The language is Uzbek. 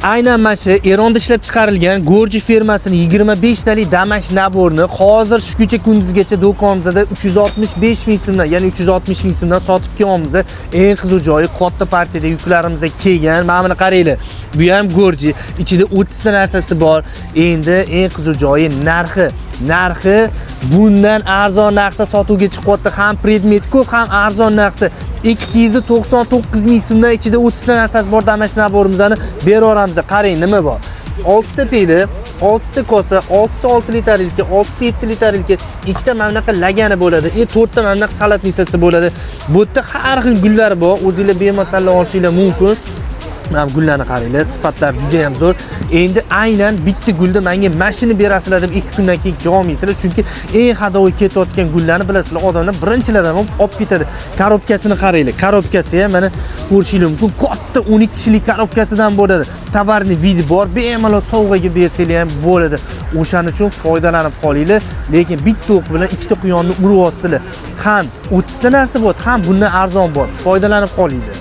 Aynan mana shu Eronda ishlab chiqarilgan Gorji firmasining 25 talik damash naborni hozir shu kecha kunduzgacha do'konimizda 365 ming so'mdan, ya'ni 360 ming so'mdan sotib kelyapmiz. Eng qiziq joyi, katta partiyada yuklarimiz kelgan. Mana buni qaranglar. Bu ham Gorji, ichida 30 ta narsasi bor. Endi eng qiziq joyi narxi. Narxi bundan arzon narxda sotuvga chiqyapti. Ham predmet ko'p, ham arzon narxda. 299 ming so'mdan ichida 30 ta narsasi bor damash naborimizni beraveramiz. Qarang, nima bor. 6 ta pili, 6 ta kosa, 6 ta 6 litrlik, 6 ta 7 litrlik, 2 ta mana bunaqa lagani bo'ladi, 4 ta mana bunaqa salatnisasi bo'ladi. Bu yerda har xil gullar bor, o'zinglar bemalol tanlab olishinglar mumkin. Mana bu gullarni qaranglar, sifatlari juda ham zo'r. Endi aynan bitta gulni menga mashina berasizlar deb 2 kundan keyin kelolmaysizlar, chunki eng hadovi ketayotgan gullarni bilasizlar, odamlar birinchilardan bo'lib olib ketadi. Korobkasini qaranglar, korobkasi ham mana ko'rishinglar mumkin. Katta 12 kishilik korobkasidan bo'ladi. Tovarni vidi bor, bemalol sovg'aga bersanglar ham bo'ladi. O'shaning uchun foydalanib qolinglar, lekin bitta o'q bilan ikkita quyonni urib olsizlar. Ham 30 ta narsa bor, ham bundan arzon bor. Foydalanib qolinglar.